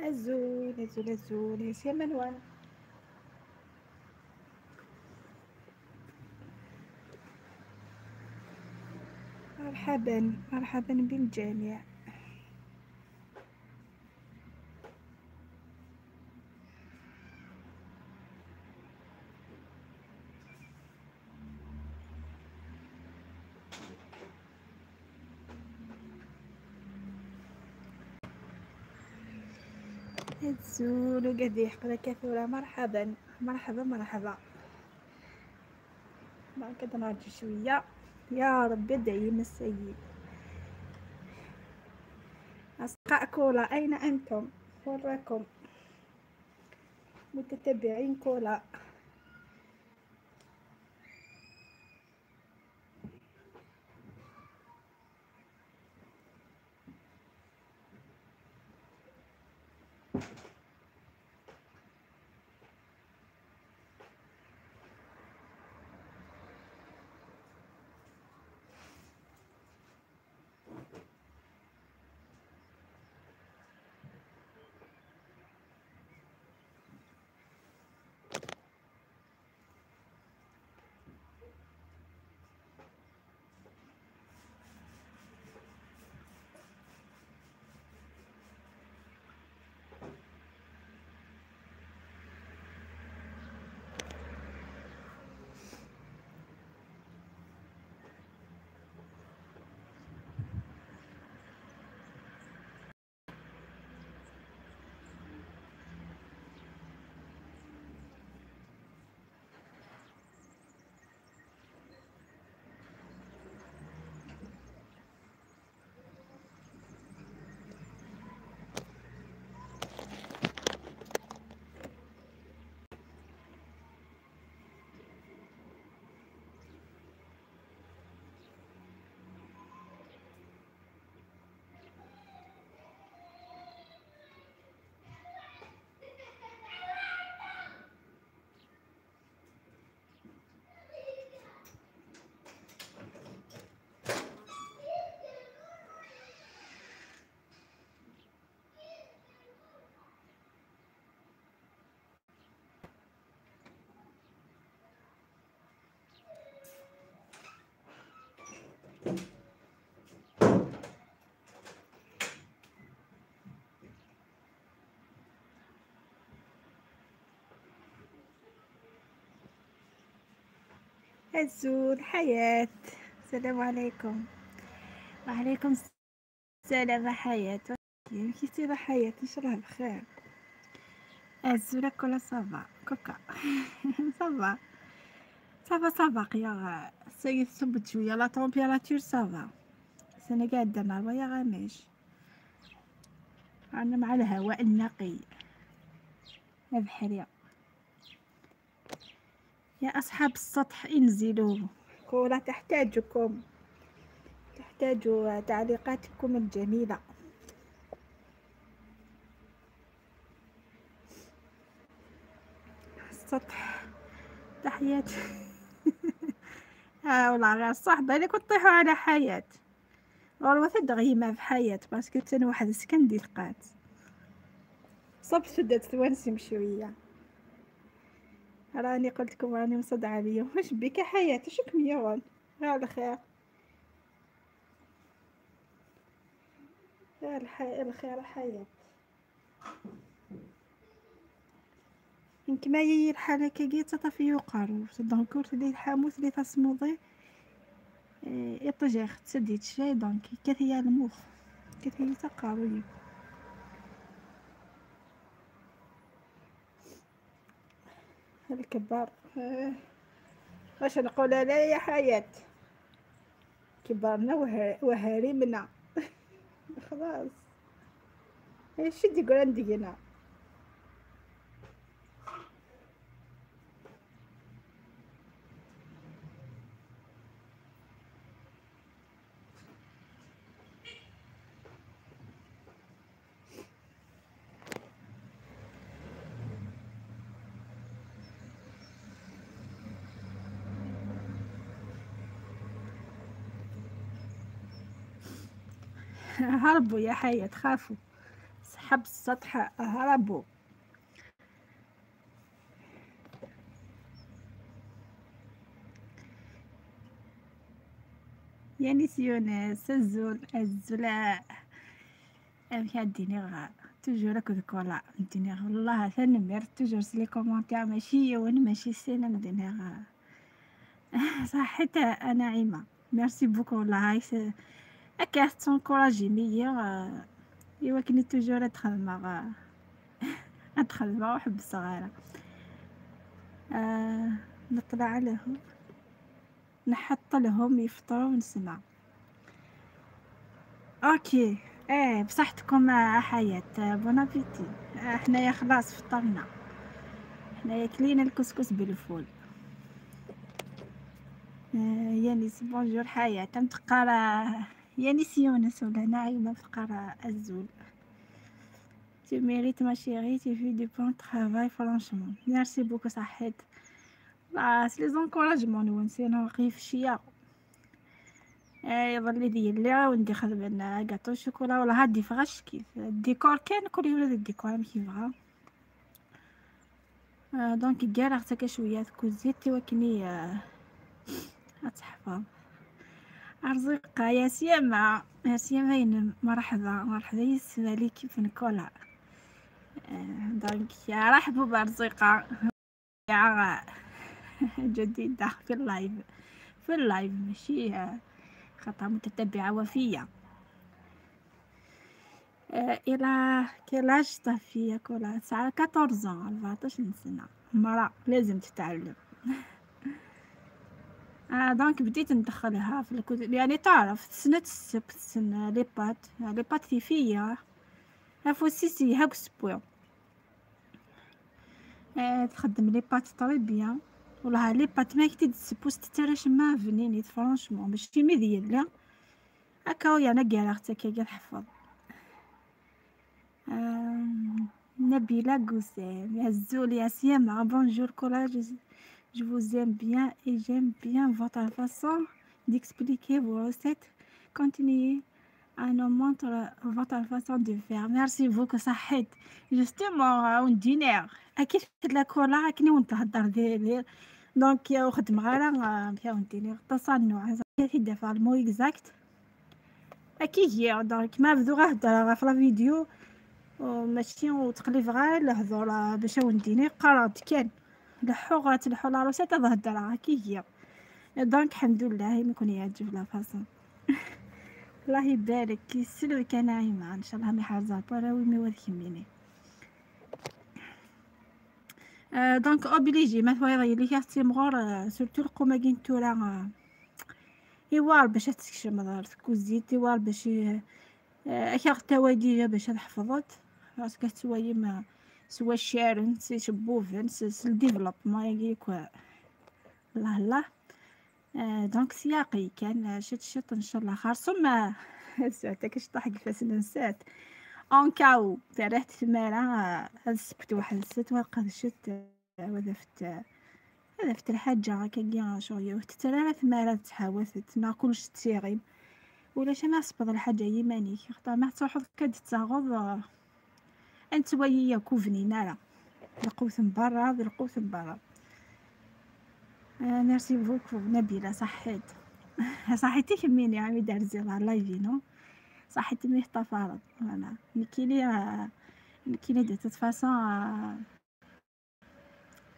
أزول أزول أزول يا سي منوال. مرحبا مرحبا بالجميع. الزول وقديح قد كثرة. مرحبا مرحبا مرحبا. ما كده نرجع شوية. يا ربي دعيم السيد. أصدقاء كولا أين أنتم؟ وراكم متتبعين كولا. الزول حياة. السلام عليكم. وعليكم السلام حياة. كيف حياة؟ ان شاء الله بخير. الزولة كولا ça va كوكا ça va ça va ça va يا سيد ثبت شوية la température ça va. سنة قاعدة مع يا غامش انا مع الهواء النقي البحرية. يا أصحاب السطح انزلوا، كولا تحتاجكم، تحتاج تعليقاتكم الجميلة. السطح تحياتي. ها والله غير صح بالك تطيحوا على حياة والله تدغيمة في حياة parce que انا واحد السكن ديال القات صب سدات توانسم شوية. راني قلت لكم راني مصدعة اليوم. واش بك حياة؟ شكم يوم غير الخير غير الخير حياة. كما هي الحالة كي تطفي يقارو donc لي الحاموت لي تصموضي يطجيخ تسديت شي donc كثير المخ كثير تقارو. الكبار واش نقول لا يا حياة، كبرنا وهرمنا خلاص. ايش يقول عندي هنا؟ هربوا يا حياة، خافوا. صحاب السطح هربوا. يانيس يونس الزول الزلاء أمك غا toujours هاكا كولا ديني والله ثاني toujours les commentaires ماشي يون ماشي سينا نديني غا صحيت نعيمة merci beaucoup والله هاي هكا t'encourager ميا ايوا كني toujours ادخل مع ادخل مع وحب الصغيرة. نطلع لهم نحط لهم يفطروا ونسمع. OK ايه بصحتكم حياة، bon appétit. حنايا خلاص فطرنا، حنايا كلينا الكسكس بالفول. يانيس bonjour حياة، تقرا يانيس يونس ولا نعيمة تقرا الزول. Tu mérites ma chérie, tu fais du bon travail franchement. Merci beaucoup صحيت. c'est les encouragements نون sinon غير شيا. يظل لي اللي وندي خدم gâteau chocolat ولا هادي فغاش كيف الديكور كان كل يوم الديكور كيف بغا. donc كاع حتى شوية كوزيتي وكني تحفظ ارزقها يا سيما يا سيما مرحبا مرحبا يسمى لي كيف نكولا. donc يا رحبوا برزقه يا جديدة في ال live، في ال live ماشي خاطر متتبعة وفية. إلى quel âge ta fille كولا 14 14 سنة مرا لازم تتعلم. donc بديت ندخلها في الكتب يعني تعرف سنة السبت سنة les pâtes les pâtes فيا افوسيسي هاك سبوع. تخدم les pâtes très bien والله les pâtes ما كتي تسبوس تتراش ما فنيني franchement ماشي ميديال لا هكا ويا انا كاع حتى كي تحفظ. نبيلة قسام يا الزول يا سيما bonjour كولا je vous aime bien et j'aime bien votre façon d'expliquer vos recettes. Continuez à nous montrer votre façon de faire. Merci beaucoup صحيت. Justement on dîner أكيد la كولا كني ونتهضر دير donc خدم غير بيا dîner تصنع دافع ال mot exact أكيد هي donc ما بدو غير هضر في la vidéo ماشي وتقليف غير الهضرة باش ونديني قرات كان لحو غتلحو la recette تهضر كي هي. donc الحمد لله ما يكون يعجب la façon. الله يبارك يسلمك نعيمة ان شاء الله مي حازة براوي مي وذكميني. donc obligé ما ثوايا اللي كاستي مغور surtout القومه كين تورا ايوار باش تكشم دار كوزيتي وار باش اكا توا باش تحفظت parce que توايا ما سوا شارن سي شبوفن سي ال développement ياك الله الله. donc سياقي كان شت شت ان شاء الله خارصو ما ساعتك شطح كيفاش نسات en cas où ترحت ثمارة هاد السبت واحد الست وقد شت وذا فت هذا فت الحاجة هكا كاع شوية وتترى ثمارة تحاوثت ناكلش تسيغي ولا شي ما صبر الحاجة يماني خاطر ما تروح كاد تاغض انت ويا كوفني نارا القوت من برا القوت من برا. merci beaucoup نبيلة صحيت صحيتي كميني عمي دار زيرا لايفي non صحيتي مي حتى فرض voilà نكيلي نكيلي de toute façon هاد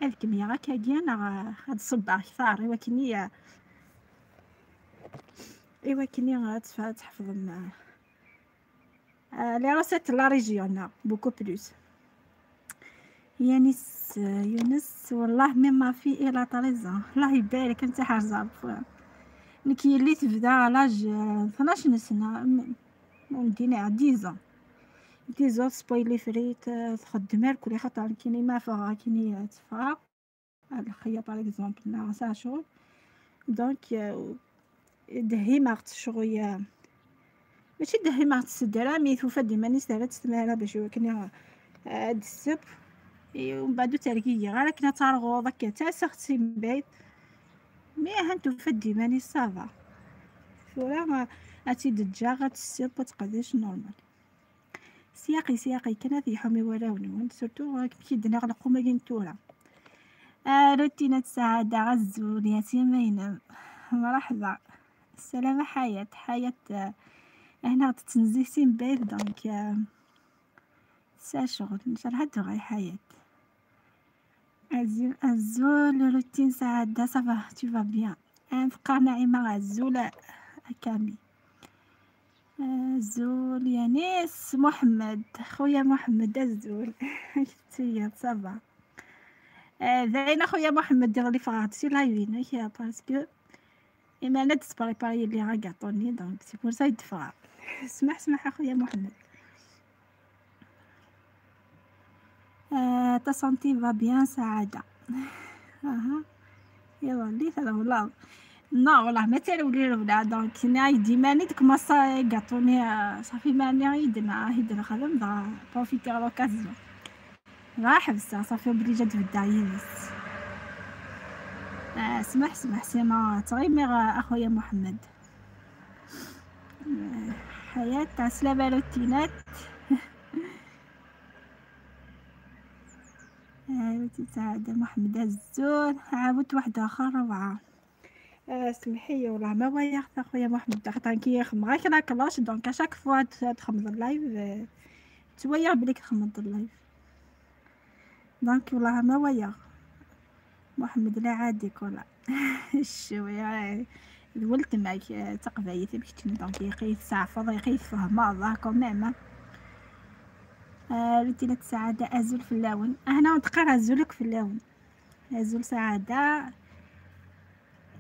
الكمية غا كاكيان هاد الصبع كثار ايوا كني ايوا كني تحفظ les recettes la région beaucoup plus. يانيس يونس والله même ma fille elle a 13 الله يبارك انت حارزه نكي اللي تبدا l'âge 12 سنة ندينا 10 10 سبوي les frites تخدم كل خاطر كيني ما فا كيني تفا الخيا par exemple نا سا شغل donc دهي شغل ماشي دهي ما تسدرا mais توفى ديما نيس تمارا باش كني هاد السب ومن بعد تركيه غير كنا تارغو داك تا سختي من بعيد mais هانتو فدي ماني ça va ثورا اتي دجا غتسب وتقداش normal. سياقي سياقي كان ذي حمي وراون surtout كي دنا غلقو ما تورا. روتينات سعادة عزول يا سيمينة مرحبا. السلامة حياة حياة هنا تتنزي سين بيض donc سا شغل ان شاء الله تغي حياة. الزول روتين سعادة ça va tu vas bien. نبقى نعيمة غزول أكامي الزول يا ناس محمد خويا محمد الزول شتي ça va. زين خويا محمد دير لي فغات سي لايفين يا parce que اما انا تسبريباري لي غاكاطوني donc c'est pour ça يدفع. سمح سمح اخويا محمد. Ta santé va bien سعادة. اها يلا لي هذا والله non والله ما تالولي ولا donc انا ديما ديك ما كاطوني صافي ماني يدنا يدنا خدم دا profiter l'occasion راه حبسها صافي obligé تبدا يلس. سمح سمح سيما تغيمي اخويا محمد. حياة تاع سلامة روتينات. روتين سعادة محمد الزور عاودت واحد اخر روعة. سمحي والله ما وياخت اخويا محمد خاطر كي يخدم غير la cloche donc à chaque fois تخمض ال live تويا بليك تخمض ال live donc والله ما وياخ محمد لا عادي كولا شوية ولت معاك تقبايت باش donc يقي ساعة يقي فهم الله quand même. روتينات سعادة أزول في اللون هنا تقرا أزولك في اللون أزول سعادة.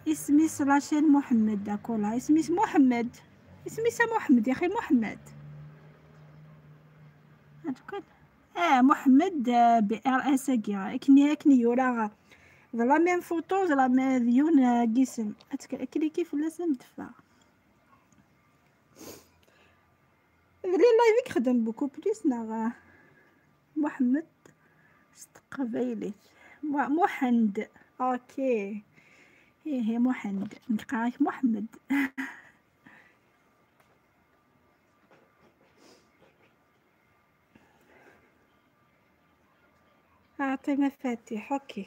اسمي la chaîne محمد كولا اسمي محمد اسمي محمد يا اخي محمد هادوك محمد بي ار اس كي كني كني يورا la même photo la même ديون جسم cliquer في لازم تدفع les lives خدم beaucoup plus نا محمد استقبيلي محمد OK ايه محمد نقراك محمد. اعطي مفاتيح OK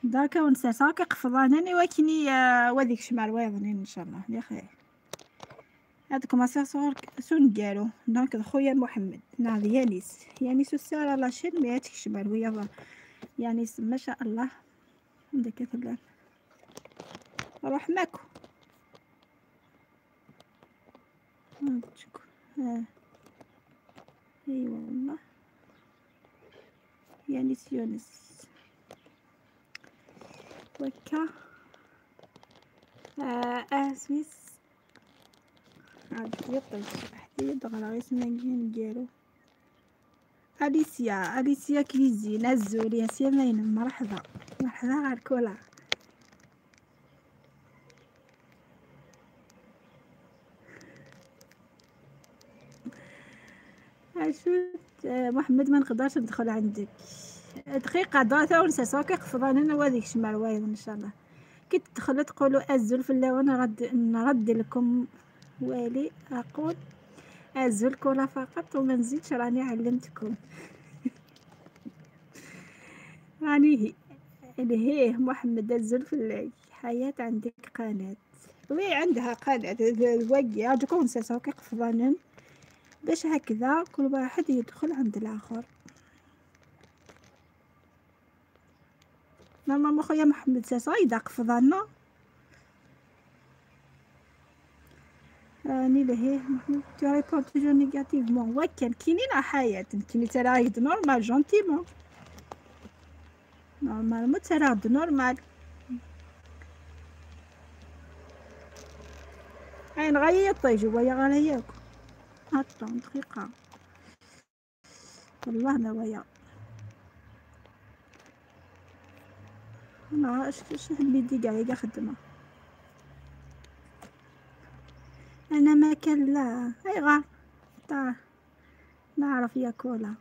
داكا ونسى ساكا قفضانني وكني وذيك شمال ويضني ان شاء الله يا خير. هادوك ما صور سون donc خويا محمد ناض يانيس يانيس السارة la chaîne mais هاتيك شمال ويا يانيس ما شاء الله عندك ثلاث روح ماكو اي والله يانيس يونس وكا سميس عاد يطيش حتى يدغرا غير سماكين ديالو. اليسيا اليسيا cuisine الزول يا سيمين مرحبا مرحبا على الكولا. شفت محمد ما نقدرش ندخل عندك دقيقة داتا ونسى ساكي قفضان انا وهذيك شمال وايض ان شاء الله كي تدخلوا تقولوا ازول في اللون نرد لكم والي اقول ازول كولا فقط وما نزيدش راني علمتكم. راني هي محمد ازول في الليل. حياة عندك قناة؟ oui عندها قناة الواقية دوكا ونسى ساكي قفضان باش هكذا كل واحد يدخل عند الاخر. normalement خويا محمد ساسا اذا قفضنا راني لهيه محمد tu réponds toujours négativement. وكان كاينين حياة كاين ترايد normal gentiment normalement ترايد normal عين غاية طيج ويا غاياك attends دقيقة والله ما ويا انا اش همي كاع كاع خدمة انا ما كان لا اي غا تا نعرف يا كولا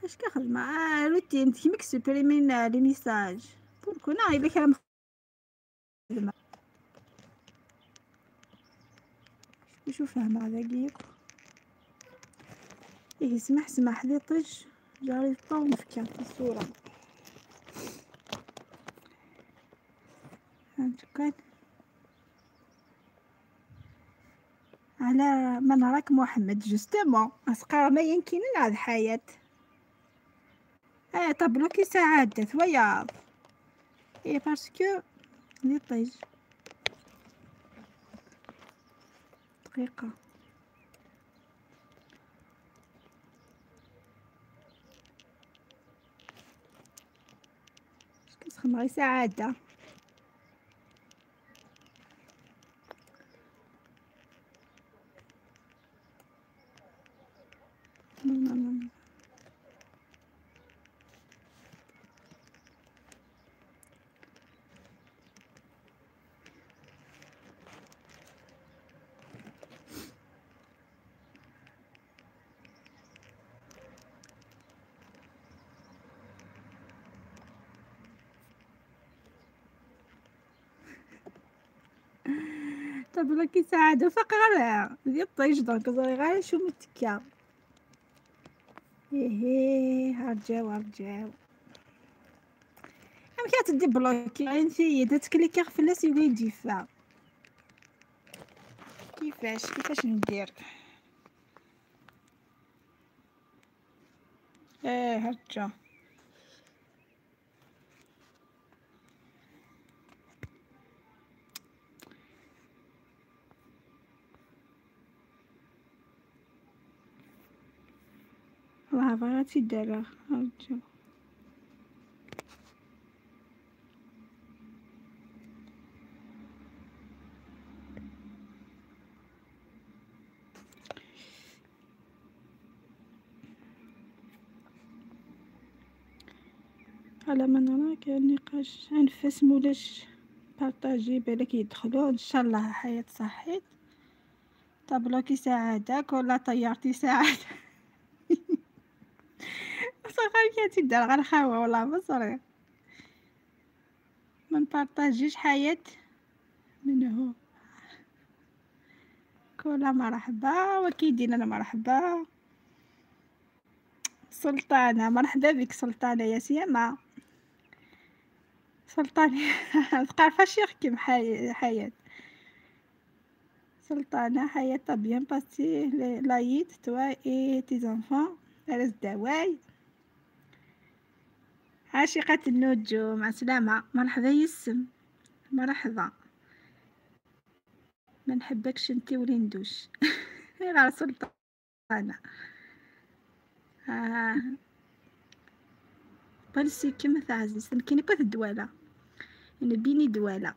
اش كخدمة روتين كيمك supprimer les messages pourquoi نا الا كان خدمة. شوف هنا دقيق. إيه سمح سمح لي طج جاري طون في الصورة. كان على ما نراك محمد justement اسقار ما يمكن على الحياة. تبلوكي سعادة وياض. إيه parce que لي طيج دقيقة. كنسخن غير سعادة. تبلوكي سعادة فقرة ديال الطيش donc زري غير شو متكا. إيه رجاو رجاو. أم كي تدبلوكي انتي تكليكي فلاس يولي يجي. كيفاش ندير؟ إيه رجا. والله بغيتي دابا رجع. على ما نراك النقاش انفس مولاش partager بالك يدخلوا ان شاء الله. حياة صحيت تبلوكي سعادك ولا طيرتي سعادة. صغير كتدار غير خاوة والله ما صري. ما نبارطاجيش حياة منه. كولا مرحبا وكيدينا انا مرحبا. سلطانة مرحبا بك سلطانة يا سيما. سلطانة تعرف يحكي حياة. سلطانة حياة bien passé l'Aïd toi et tes enfants عرس دواي. عاشقة النجوم مع السلامة. مرحبا يسم مرحبا. ما نحبكش انتي ولي ندوش. غير سلطانة. بالسي كيما تعزيز كاين كوث الدوالة يعني بيني دوالة.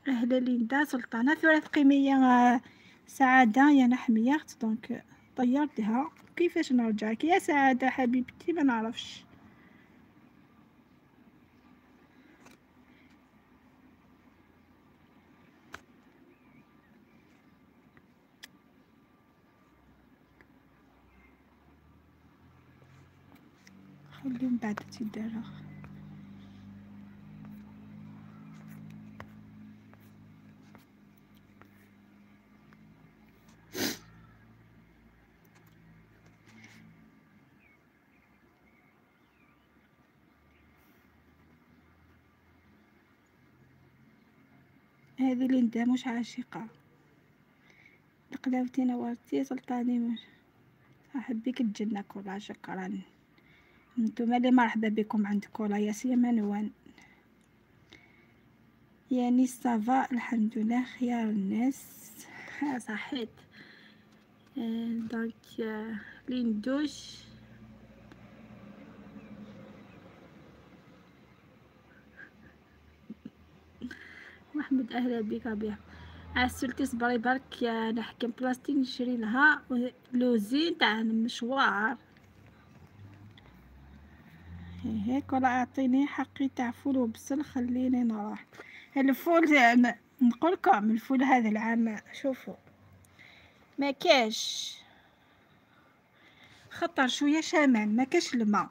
أهلا ليندا سلطانة ثلاث قيمية سعادة يا نحمية دونك طيرتها. كيفاش نرجعك يا سعادة حبيبتي؟ ما نعرفش. خليهم من بعد تيدارغ. هذه ليندا مش عاشقة. قلاوتي نورتي سلطاني مش أحبك الجنة كلها. شكرا نتوما اللي مرحبا بكم عند كولا يا سيما نوان. يعني ça va الحمد لله خيار الناس. صحيت donc ليندوش محمد اهلا بك ربيع. عسلتي صبري برك نحكم بلاستيك نشري لها لوزين تاع المشوار هيك. ولا اعطيني حقي تاع فول وبصل خليني نروح. الفول نقول لكم الفول هذا العام شوفوا ما كاش خطر شوية شامان، ما كاش الماء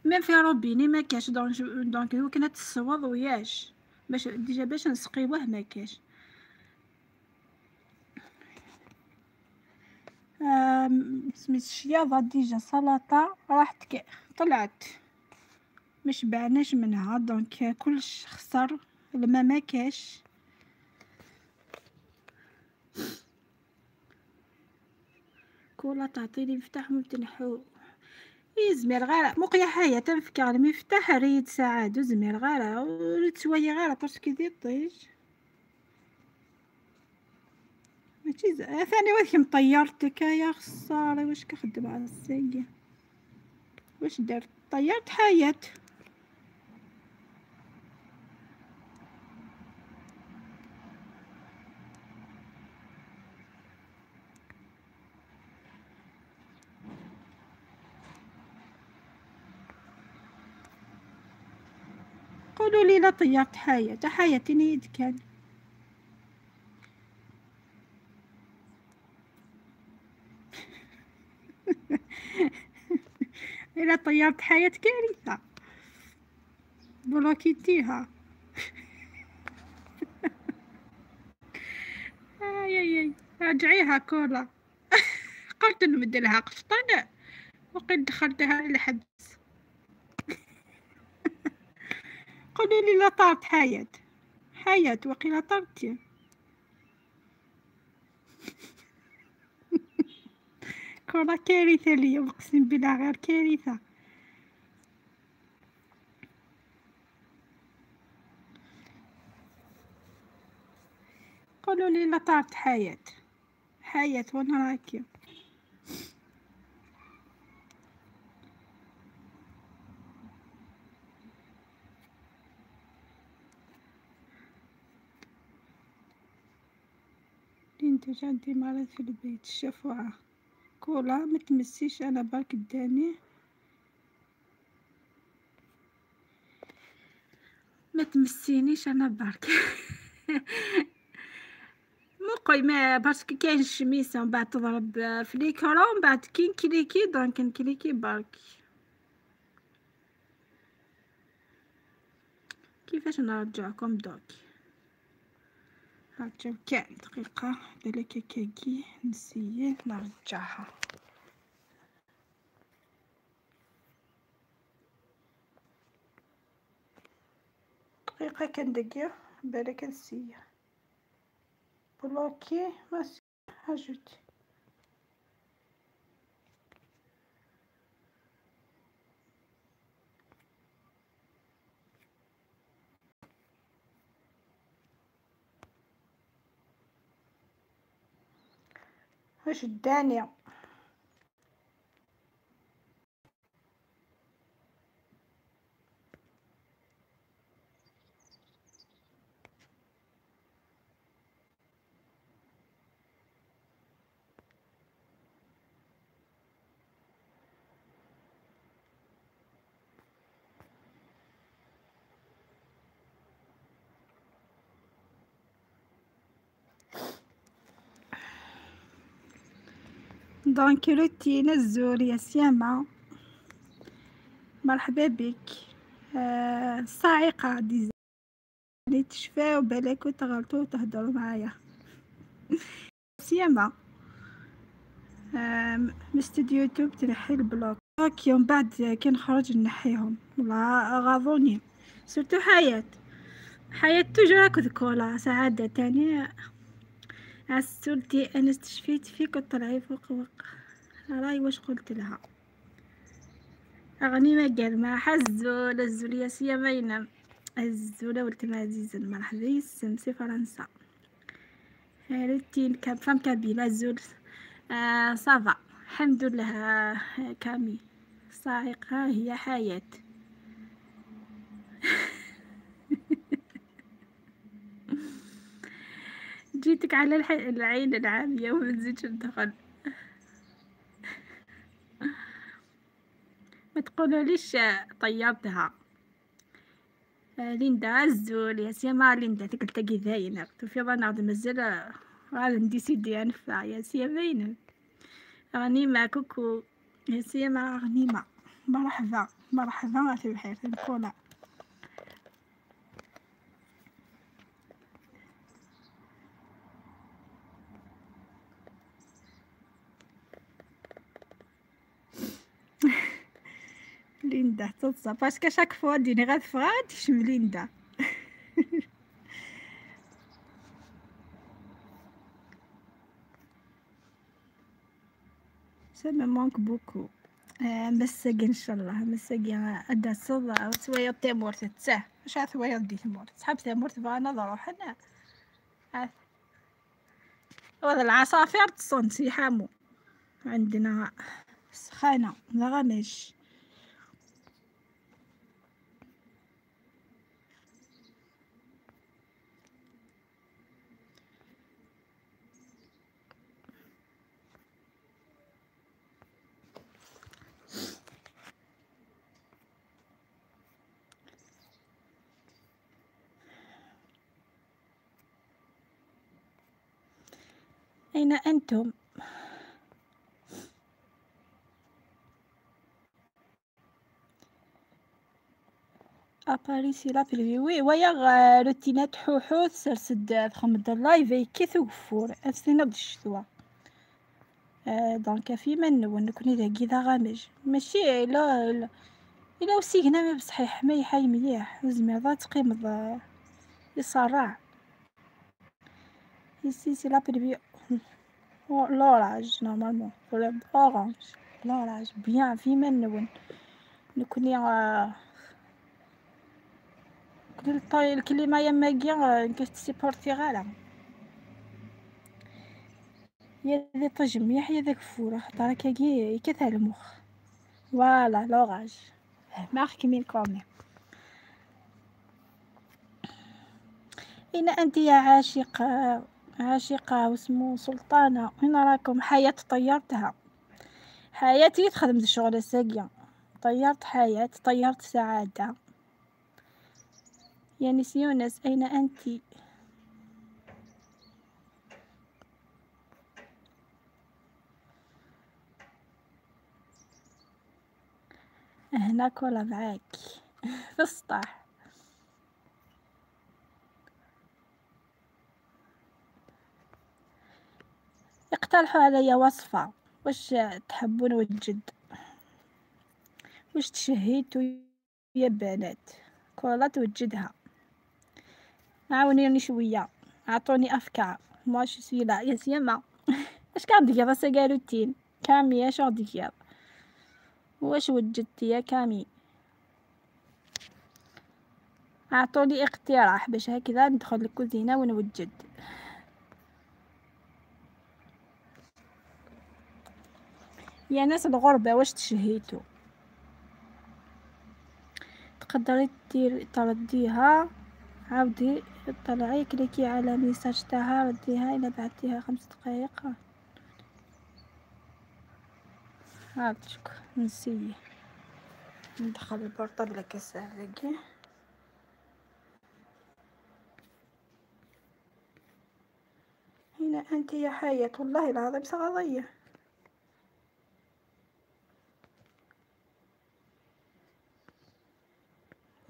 même في روبيني ما كاش. donc هو كانت تصوض وياش باش déjà باش نسقيوه ما كاش. سميت الشياضة déjà سلطة راحت طلعت ما شبعناش منها، donc كلش خسر، الماء ما كاش. كولا تعطيني مفتاح وتنحو زمير غير مقيا حياة تنفكر المفتاح ريد ساعة زمير غير وريد شوية غير parce que ذي طيش ماشي ثاني واش مطيرتك يا خسارة، واش كنخدم على الساقية، واش درت؟ طيرت حياة. قولوا لي لا طيرت حياة، حياتي نيد كان. إلا طيرت حياة كارثة، بلوكيتيها. اي اي اي رجعيها كولا. قلت نمدلها قفطان وقد دخلتها للحبس. قولي لي لا طارت حياة، حياة وقيلا طارتي. كولا كارثة ليا، اقسم بالله غير كارثة. قولوا لي لا طارت حياة، حياة وين راكي؟ انت عندي مرض في البيت الشفوعة كولا ما تمسيش، انا برك داني ما تمسينيش انا برك. مو ما parce que كاين الشميسه ومن بعد تضرب في l'écran، ومن بعد كي نكليكي donc نكليكي برك. كيفاش نرجعكم دوك؟ نرجعو كاع دقيقة بالك كاكي نسيي نرجعها. دقيقة كندقيا بالك نسيي bloquer ما ajouter. واش دانيا؟ donc روتين الزور يا سيامة، مرحبا بك. صاعقة ديزاني تشفاو بالك وتغلطوا وتهضروا معايا. سيامة من استوديو يوتيوب تنحي ال bloc OK، ومن بعد كي نخرج نحيهم. والله غاضوني surtout حياة، حياة toujours هاك كولا سعادة تاني. عسولتي انا استشفيت فيك وطلعي فوق وق راي واش قلت لها اغني ما قال ما حزول الزولية سيا الزولة ولد عزيزة مرحبا يسم سي فرنسا روتين femme kabyle الزول ça va الحمد لله. كامي صاعقة هي حياة. جيتك على العين العامية وما نزيدش ندخل. ما تقولوليش طيبتها. ليندا الزول يا سيما ليندا تقلتقي ذاينة في ظن مازال غادي نديسيدي انفع يا سيما غنيمة coucou يا سيما غنيمة مرحبا مرحبا في بحيرة الكولا. ليندا تنسى parce que chaque fois ديني غاد فغاد تشم ليندا. Ça me manque beaucoup. مساقي ان شاء الله مساقي ادا صدى ثوايا تيمورت تساه اش ثوايا دي تمورت صحاب تيمورت بغانا نروح انا وهذا العصافير تصون سيحامو عندنا سخانة لا غامش. أين أنتم؟ à Paris c'est la pluie oui ويا روتينات حوحو سرسد تخمد ال live كي ثوفور أسينا د الشتوى donc في من نكون إذا كي غامج ماشي لا إلا وسيقنا ما بصحيح ما يحي مليح زميضة تقيم يصرع. Ici, c'est la pluie. L'orage, normalement. Orange. L'orage. Bien, في من نكون ال climat يما كيا كتسيبورتي غالا يا ذي طجم يا ذاك فورة خاطر كي كثر المخ. voilà l'orage مارك مين كومي. أين أنت يا عاشقة؟ عاشقة واسمو سلطانة. وين راكم؟ حياة طيرتها. حياتي تخدم الشغل الساقية. طيرت حياة، طيرت سعادة. يا نس يونس أين أنت؟ هنا كولا معاك في السطح. اقترحوا علي وصفة، واش تحبون وتجد، واش تشهيتو يا بنات؟ كولا توجدها، عاونيني شوية، اعطوني افكار. moi je suis là يا سيما. اش كندير راسا روتين كامي؟ اش غادي واش وجدتي يا كامي؟ اعطوني اقتراح باش هكذا ندخل الكوزينة ونوجد. يا ناس الغربة واش تشهيتو؟ تقدري دير ترديها، عاودي طلعي cliquer على message تاعها رديها الا بعتيها 5 دقائق. هاك نسي ندخل ال portable كساهل. هنا انت يا حياة والله العظيم صغضية.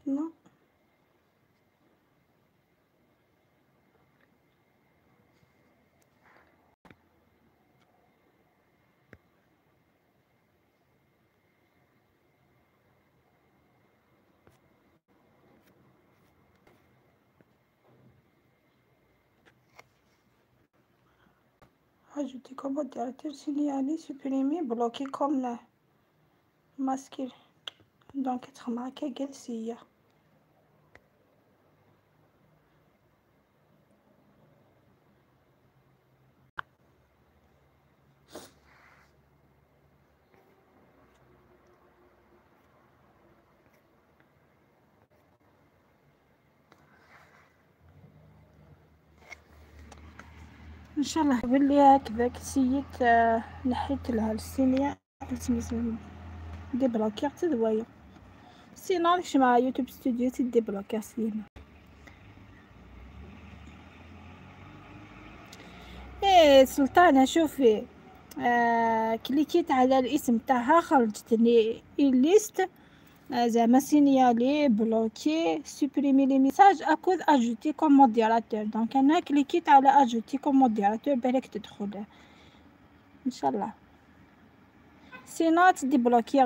non ajouter comme modérateur, signaler, supprimer, bloquer comme masquer. Donc تخمع جالسية. ان شاء الله ولي هكذاك سيت نحيت لها السينيا débloquer تدوايا، sinon مع YouTube Studio تديبلوكي سينا. ايه سلطانة شوفي، كليكيت على الاسم تاعها خرجتني liste زعما signaler bloquer supprimer les messages اكود ajouter comme modérateur. donc انا كليكيت على ajouter comme modérateur بالك تدخل ان شاء الله، sinon تديبلوكي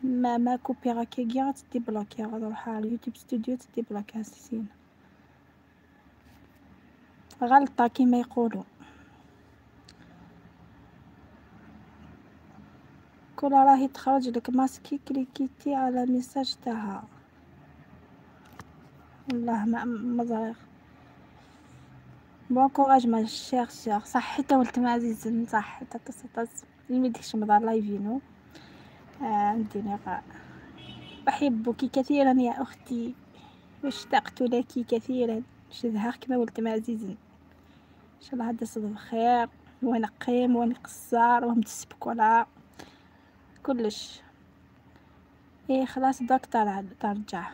ما كوبي غاكي تديبلوكي، غنروح على اليوتيوب ستوديو تديبلوكي سين غلطة كيما يقولوا. كل راهي تخرج لك masqué، كليكيتي على message تاعها. والله ما مزريغ. bon courage ma chère sœur. صحيت ولد عزيز، صحيت تص يمديكش مضار لايفينو. عندي لقاء. أحبك كثيرا يا أختي واشتقت لك كثيرا. شذهاك كما ولد عزيز. إن شاء الله هذا صدف خير ونقيم ونقصر ومتسبكولا كلش. ايه خلاص دوك ترجع.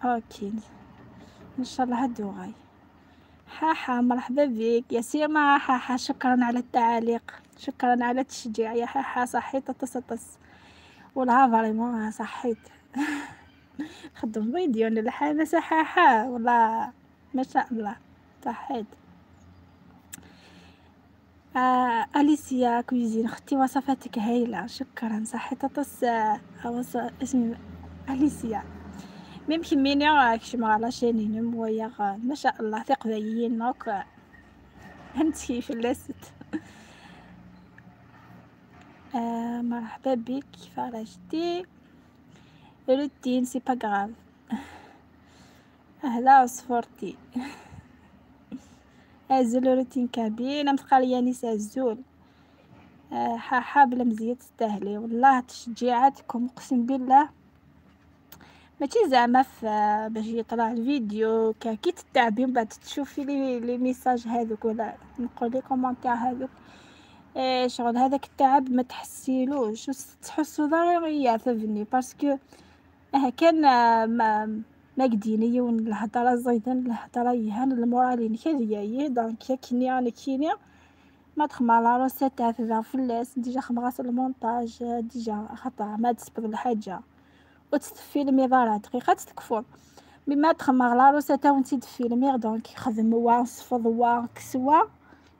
OK ان شاء الله هادو غاي. حاحا مرحبا بك يا سيما. حاحا شكرا على التعاليق، شكرا على التشجيع يا حاحا. صحيت تص والله vraiment صحيت. خدم فيديو الحماسة حاحا والله ما شاء الله صحيت. أليسيا cuisine اختي وصفاتك هايلة شكرا. صحيت تص اسمي أليسيا. même كميني راك شمع la chaîne نمويا ما شاء الله ثقبيين نوك انتي في اللست. مرحبا بك فرجتي روتين c'est pas grave. اهلا عصفورتي. ازول روتين كابين مثقال نساء الزول. حاحا بلا مزية تستاهلي والله تشجيعاتكم اقسم بالله. ماشي زعما باش يطلع الفيديو كي تتعبي من بعد تشوفي les messages هذوك ولا نقول les commentaires هذوك، إيه شغل هذاك التعب ما تحسيلوش تحسو ضروري فهمني. parce que كان ما قديني الهضرة زايدن الهضرة يهان ال moral كذا donc كيني انا كيني ما تخمر la recette تاع تاع فلاس déjà خمغاس ال montage déjà خطا ما تسبق الحاجة وتفيلمي ضرا دقيقة تكفر. مما تخمر la recette وانتي تفيلمي donc خدم وا صفض وا كسوا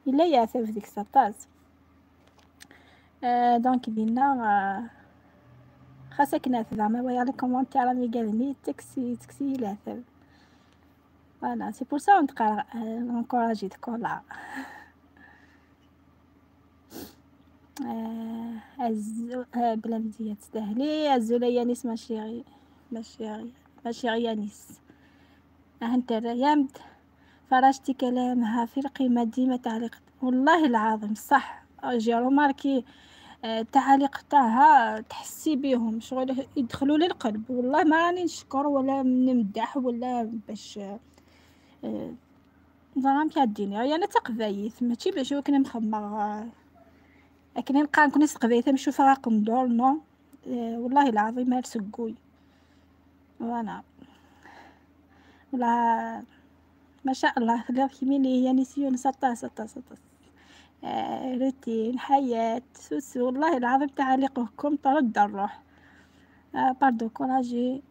الا يا في ديك سطاز. donc دينا خاصك ناث زعما ويا les commentaires راه قالني تكسي تكسي لا ثب. voilà c'est pour ça نتقرا encourager تكولا. بلا مزية تستاهلي. الزولا يانيس ma chérie ma chérie ma chérie يانيس. انت يامت فراشتي كلامها في القمة ديما تعليق والله العظيم صح. j'ai remarqué التعاليق تاعها تحسي بيهم شغل يدخلوا للقلب. والله ما راني نشكر ولا نمدح ولا باش زعما كيعديني انا تقبايت ماشي باش كنا مخمر لكن نبقى نكون تقبايت نشوف راه قندور non والله العظيم ما سكوي. voilà ولا ما شاء الله خليها كيميني هي نسيون سطا سطا سطا. روتين حياة سوسو والله العظيم تعاليقكم ترد الروح. pardon courage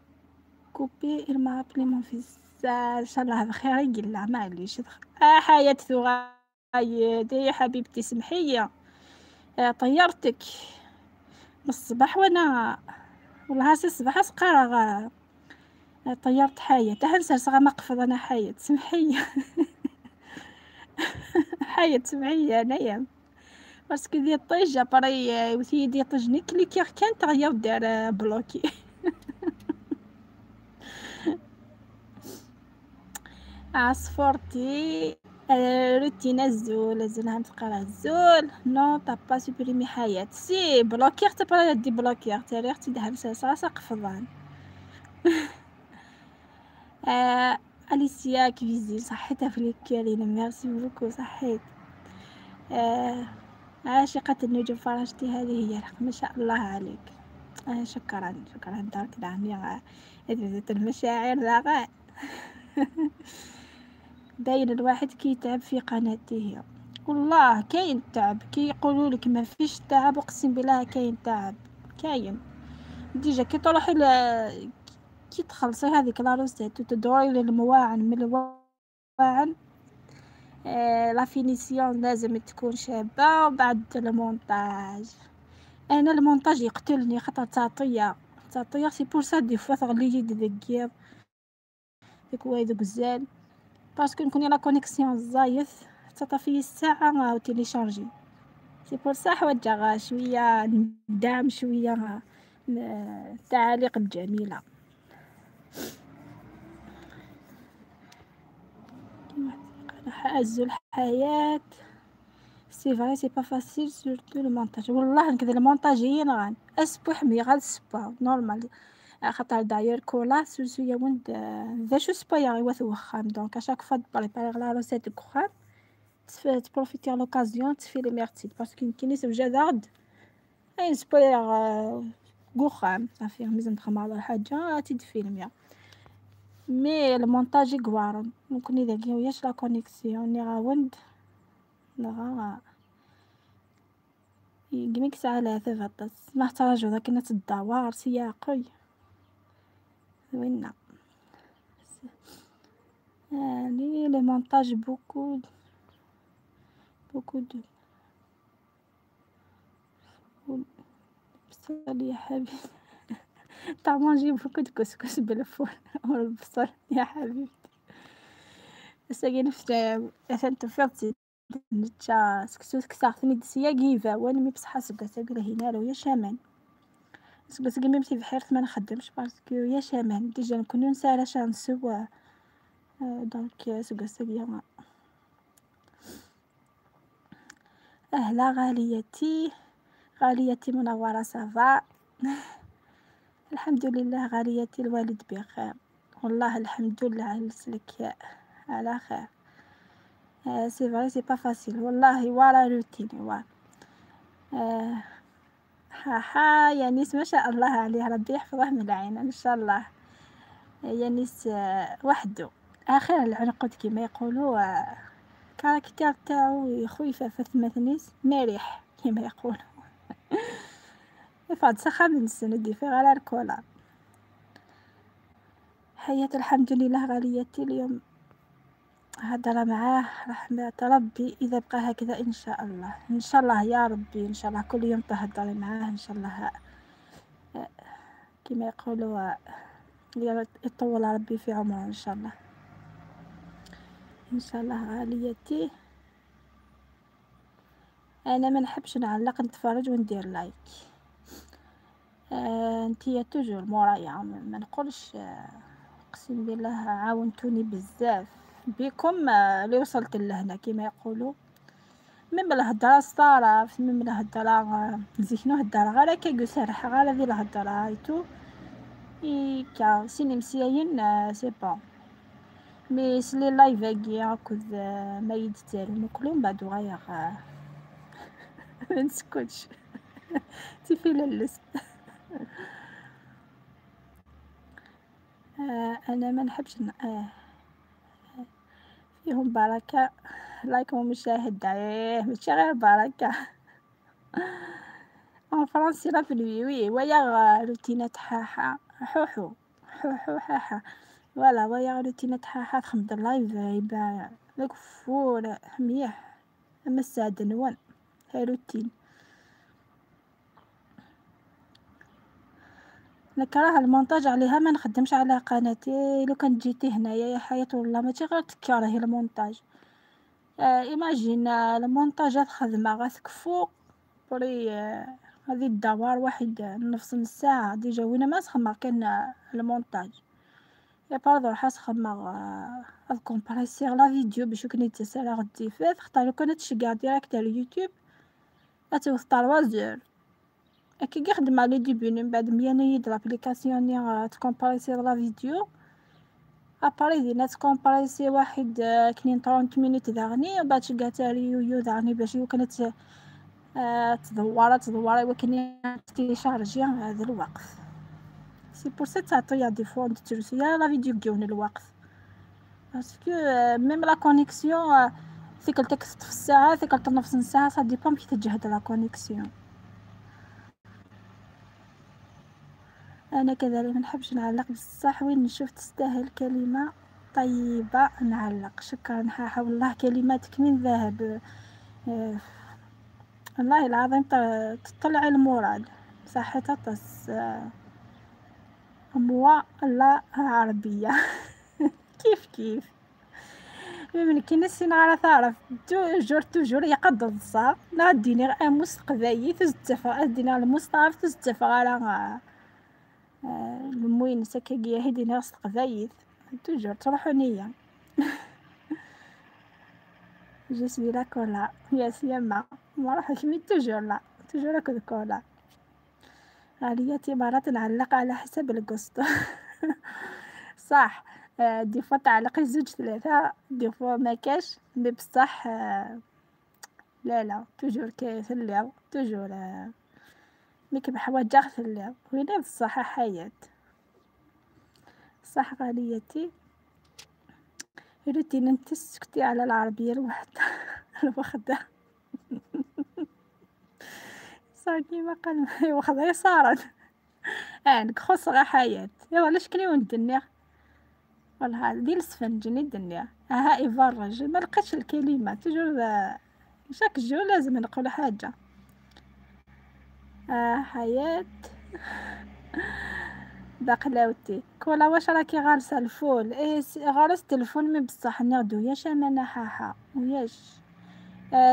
coupé il m'a appelé mon fils. ان شاء الله بخير يقلع معليش. حياة ثغايد يا حبيبتي سمحية. طيرتك من الصباح وانا والله هاسي الصباح سقرا طيرت حياة تهنسى ما قفض انا حياة سمحية. حياة سمعية انايا parce que دي طيجة بري وثي دي طجني كليكير كان تغير دار bloqué. عصفورتي روتين الزول الزول هم تقرا الزول non t'as pas supprimé حياة si bloquer تا با débloquer تاريخ تدهم ساسا قفضان. أليسيا cuisine صحيتها في الكريم merci beaucoup صحيت. عاشقة النجوم فراشتي هذه هي الحق ما شاء الله عليك. شكرا شكرا دارك دعمي المشاعر ذا باين الواحد كي يتعب في قناته. والله كاين تعب كي يقولوا لك ما فيش تعب اقسم بالله كاين تعب كاين. déjà كي تروحي كي تخلصي هذيك la recette وتدوري للمواعن من المواعن la finition لازم تكون شابه. وبعد المونتاج انا المونتاج يقتلني خاطر تعطيه تعطيها c'est pour ça des fois تغلي يد ذكير ديك وايد غزال parce que نكوني la connexion زايف تعطى الساعة télécharger. c'est pour ça حوجة شوية ندعم شوية التعاليق الجميلة. أعز الحياة c'est vrai c'est pas facile surtout le montage. والله نكذا المونتاج هي نغان اسبوع مي غاد سبا normal خاطر داير كولا سوسو يا وند ذا شو سبا يا غيوث وخام. donc à chaque fois préparer la recette كخام ت profiter l'occasion تفيلي ميرتي parce que كاين سوجا غد اين سبا يا كوخام صافي ميزان تخمم على حاجة تيد mais ال montage يقوارن ممكن اذا كيوياش la connexion ني غاوند نغا يقميك ساعة لا ثبطس ما احتاجو ذاك الدوار سياقي وينا لي le montage beaucoup beaucoup de بصل يا حبيبي تاع manger beaucoup de كسكس بالفول والبصل يا حبيبتي. ساكن في مثلا تفرتي نتشا سكسو كساغتني دسيا كيفا وانا مي بصحة سكا ساكن هنا يا شامان سكا ساكن ميمتي بحيرت ما نخدمش parce que يا شامان déjà نكونو نسالة شانسو donc سكا ساكن. اهلا غاليتي، غاليتي منورة ça va الحمد لله غاليتي الوالد بخير والله الحمد لله على السلك على خير. c'est vrai c'est pas facile والله ورا روتيني ورا ها يانيس ما شاء الله عليه ربي يحفظه من العين ان شاء الله. يانيس وحده اخر العنقود كما يقولوا caractère تاعو يخويفه فثمثنيس مريح كما يقولوا يفعل سخا من السنة دي في غير الكولا. حياة الحمد لله غاليتي اليوم هضر معاه رحمة ربي إذا بقى هكذا إن شاء الله إن شاء الله يا ربي إن شاء الله كل يوم تهضري معاه إن شاء الله كما يقولوا يطول ربي في عمره إن شاء الله إن شاء الله. غاليتي أنا ما نحبش نعلق نتفرج وندير like. انتيا toujours مورايا ما نقولش اقسم بالله عاونتوني بزاف بكم اللي وصلت لهنا كما يقولوا. même الهضرة الصراف même الهضرة زيكنو هضره غير كي سرح غير هذه الهضرة et tout اي كا سيني مسيين c'est bon mais سلي live كي كود ما يدتال ناكلو من بعد غير ما نسكتش تيفي للس. انا ما نحبش فيهم بركة like ومشاهدة ايه ماشي غير بركة en français la pluie oui ويا روتينات حاحا حوحو حوحو حاحا voilà ويا روتينات حاحا تخمد ال live يبا داك فور مليح اما السعد نوان هاي روتين. نكره المونتاج عليها ما نخدمش على قناتي. لو كان جيتي هنايا يا حياة والله ماشي غير تكرهي المونتاج. Imagine ال montage خدمة غتكفو بري غادي الدوار واحد نص ساعة déjà وين ما تخمر كان المونتاج يا pardon حاس خمر اد compresser la vidéo باش كني تسالى غدي فات خطر لو كانت تشقع direct على اليوتيوب اتوث 3 heures كي كيخدم على début من بعد ميانيد l'application ني ت compresser la vidéo après دينا ت compresser واحد كنين 30 minutes داغني وبعد شقات يو داغني باش كانت تدور تدور ولكن télécharger هذا الوقت. c'est pour ça تعطيها des fois تروسيا la vidéo كيون الوقت parce que même la connexion ثقلتك في الساعة ثقلت نص ساعة ça dépend كي تجهد la connexion. انا كذلك ما نحبش نعلق بصح وين نشوف تستاهل كلمة طيبة نعلق. شكرا حاحه والله كلماتك من ذهب والله العظيم تطلع ال moral صح تطس. moi لا عربية كيف كيف ممكن نسين على تعرف toujours toujours يقدر الصا لا ديني اموس قبايل تزتفا دينا المصطف تزتفا على الموين سكاكيا هيدي ناس قبايل toujours تروحو نية. je suis la كولا يا سيما ما راحش mais toujours là toujours اكل كولا. غاليتي مرات نعلق على حسب القسط. صح des fois تعلقي زوج ثلاثة des fois ما كاش mais بصح لا لا toujours كاين ثلاو toujours mais كي بحواجة ثلاو وين بصح حياة. صح غاليتي روتين انت تسكتي على العربية الوحدة الوحدة. صار كيما قال وخذا صارت نكخص غا حياة. يلا علاش كني وندنيا والله ديال السفنجني الدنيا ها يفرج ما لقيتش الكلمة toujours chaque jour لازم نقول حاجة. حياة بقلاوتي كولا واش راكي غارسة الفول؟ إيه غرست الفول mais بصح نغدو ياش أمانة حاحا وياش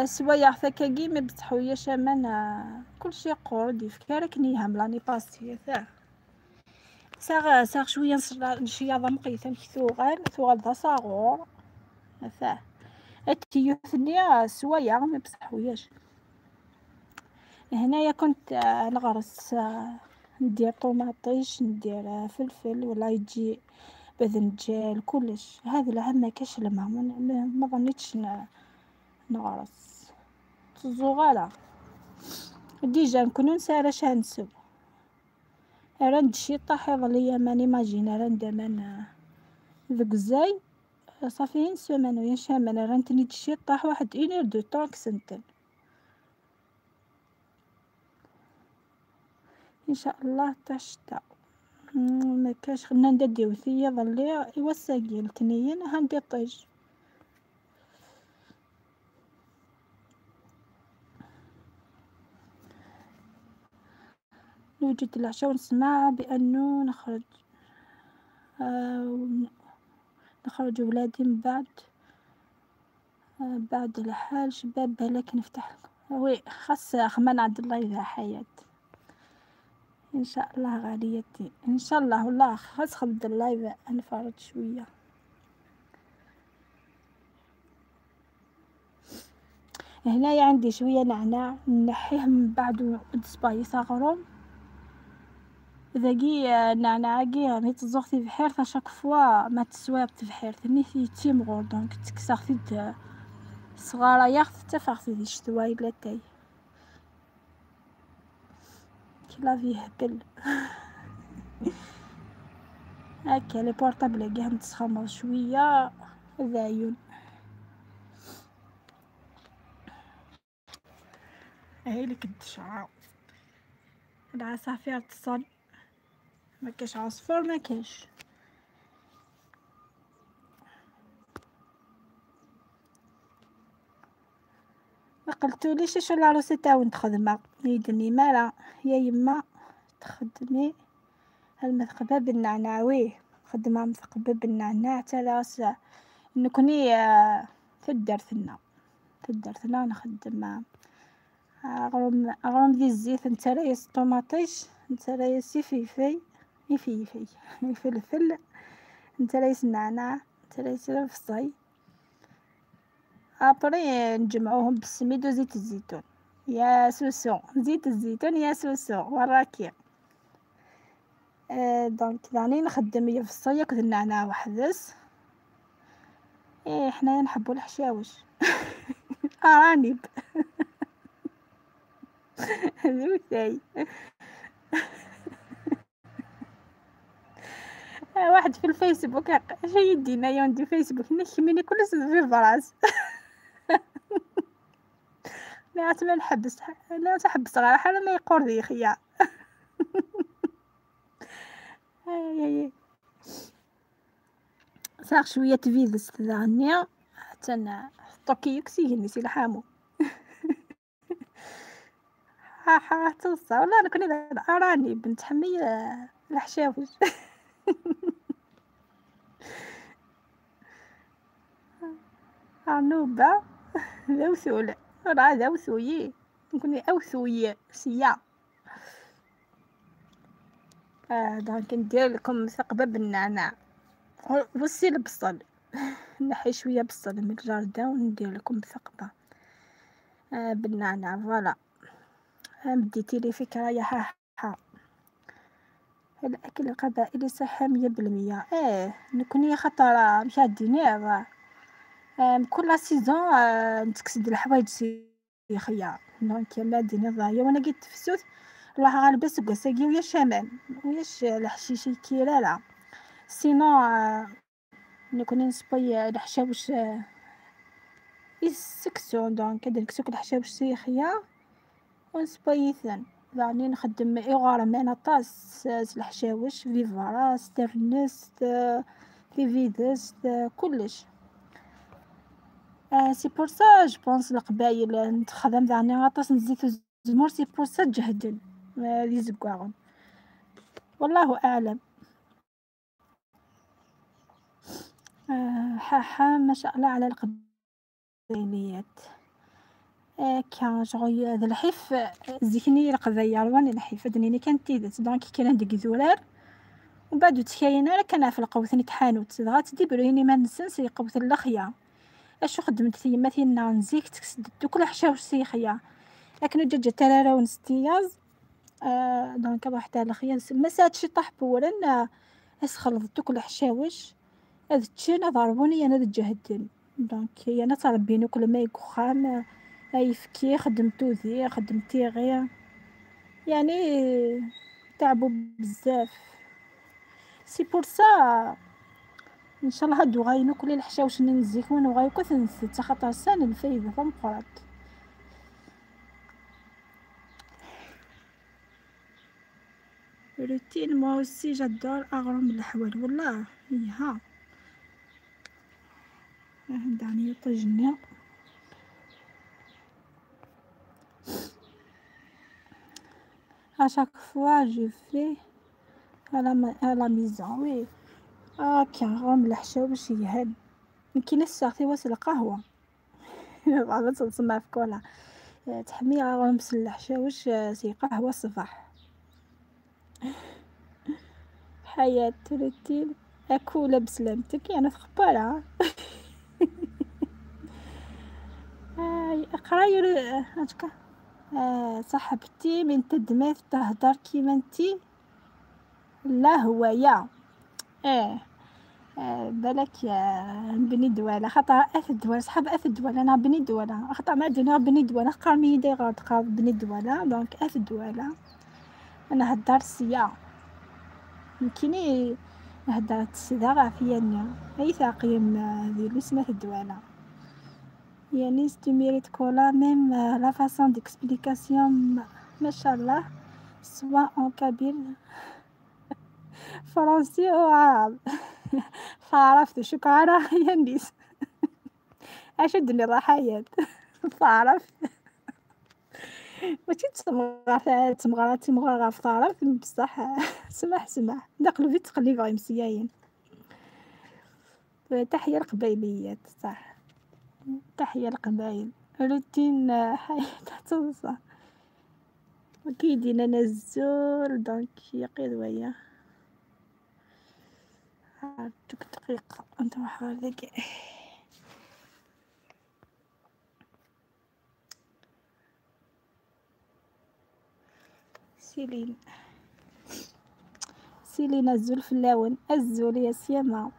سوايع ثكاكي mais بصح وياش أمانة كلشي قرد يفكرك نيهم l'année passée ثا ساغ ساغ شوية نشياض مقيثة ثوغال ثوغال ذا صاغور ثا التيوثني سوايع mais بصح وياش. هنايا كنت نغرس ندير طوماطيش ندير فلفل ولا يجي باذنجان كلش. هذا العام ما كاش الماء ما ظنيتش نغرس تزوغالا déjà نكونو نسالة شانسو راه شي طاح ليا ماني ماجينا راه ندمان ذوك الزاي صافي سيمانه يا شامل راه نتني شي طاح واحد une heure de temps كسنتن ان شاء الله تاع الشتا ما كاش خدنا نديو ثيا ظلي ايوا الساقيل تنين هاندي طيج. نوجد العشاء ونسمع بانه نخرج نخرج ولادي من بعد بعد الحال شباب بالك نفتح oui خاص خمان عبد الله إذا حياة ان شاء الله غاليتي ان شاء الله والله خاص خبد ال live نفرج شويه. هنايا عندي شويه نعناع نحيه من بعد سبايس غروم ذاكي النعناع كي راني تزوغتي بحيرت chaque fois ما تسويب تبحيرت ني في تيمغور donc تكساختي صغارة ياخ تفاختي دي شتوا الا تاي clavier هبل. هاكا les portables كاع نتسخمر شويه ذايون. هاي لك الدشعه العصافير تصل ما كاش عصفور ما كاش. ما قلتوليش شو العروسه تاع تخدمه يدني مالا يا يما تخدمي المثقبه بالنعناع ويه خدمه مثقبه بالنعناع تا لاس نكوني تدرتنا تدرتنا نخدم اغرم اغرم دي الزيت نترايس طوماطيش نترايس يفيفي يفيفي يفلفل نترايس النعناع نترايس الفصي après نجمعوهم بالسميد وزيت الزيتون يا سوسو زيت الزيتون يا سوسو وراكي. Donc راني نخدم يا فصي ياك النعناع وحدس. إيه حنايا نحبو الحشاوش ارانب ذوثاي. واحد في الفيسبوك اش يدينا يوندي فيسبوك نخميني كل في براس. لا ما نحبس لا تحبس غير حاله ما يقور لي خيا. هاي صار شويه تفيدس ذانيا حتى طوكيو كسيهني سي الحامو. ها ها توصل والله انا كوني اراني بنت حمي الحشاوش. عنوبة ذوثول راه ذوثوي نكوني أوثوي سيا. دونك ندير لكم ثقبة بالنعناع وصي البصل، نحي شوية بصل من الجاردان وندير لكم ثقبة بالنعناع. فوالا بديتي لي فكرة يا حاحا. الأكل القبائلي صحي 100%. نكوني خطرة مش عندي كل سيزون نتكسد الحوايج سيخيا. دونك ما ديني ضايا وانا قلت في السوت الله غالب سكاساكي ويا شمال وياش الحشيشي كيرا لا. سينو نكون نسبي الحشاوش يسكسو. دونك هذا نكسوك الحشاوش سيخيا ونسبي ثان يعني نخدم إغارة طاس الحشاوش فيفاراس ترنس فيفيدس كلش. سي بور سا جو بونس القبايل نتخدم يعني غطاس نزيد الزمور. سي بور سا تجهدن لي زكواغن والله اعلم. حاحا ما شاء الله على القبايليات. كان شغل هذا الحيف زيكني القضايا رواني الحيف دنيني كانت تيدت. دونك كان عندك زرار ومن بعد تكاينه راه كان في القوثني تحانوت غا تديبريني ما نسنس قوت اللخيه. اشو خدمت تيما تينا نزيك تكسد كل حشاوش سيخيه لكن جا ترارا ونستياز. دونك روح تاع الخيا ما ساتش طاح بورن اسخلطت كل حشاوش هاد التشين ضربوني انا تجهدن. دونك انا تربيني كل ما يكخام يفكي خدمتو ذي خدمتي غير يعني تعبوا بزاف. سي بور سا ان شاء الله هادو غاينو كل الحشاوش نزيكون وغايكو تنسيت خاطر سان الفايده تمقرات. روتين moi aussi j'adore اغرم الحوال والله يها دعني طجني. À chaque fois je fais à la maison oui. كان الحشاوش يهد يمكن الساعة واس القهوة بعد تسمع في كولا تحمي غرمس الحشاوش سي قهوة الصباح. حياة روتين أكولة بسلامتك يعني تخبرها. اقراي هاكا. صاحبتي من تدميت تهدر كيما انتي لا هو يا بالك بني دواله خاطر اث الدواله صحاب اث الدواله انا بني دواله خاطر ما عندنا بني دواله قرمي دايره تقرا بني دواله. دونك اث الدواله انا هدر سيا يمكنني هدرت سيدا راه فيا اي ثاقيم ذي لسمة الدواله يعني tu mérites كولا même la façon d'explication ما شاء الله soit en kabyle français او عرب. فعرفت شكرا يا نيس اشدني الضحايا فعرفت ماشي تمغرا تمغرا تمغرا فعرفت بصح سمح سمح داقلو في تقليب غير مسياين. تحية القبايليات صح تحية القبايل روتين حياة تصح وكيدينا نزول. دونك يقيد ويا عرفتك دقيقة انت وحالك. سيلين سيلين الزول في اللاون الزول يا سيما.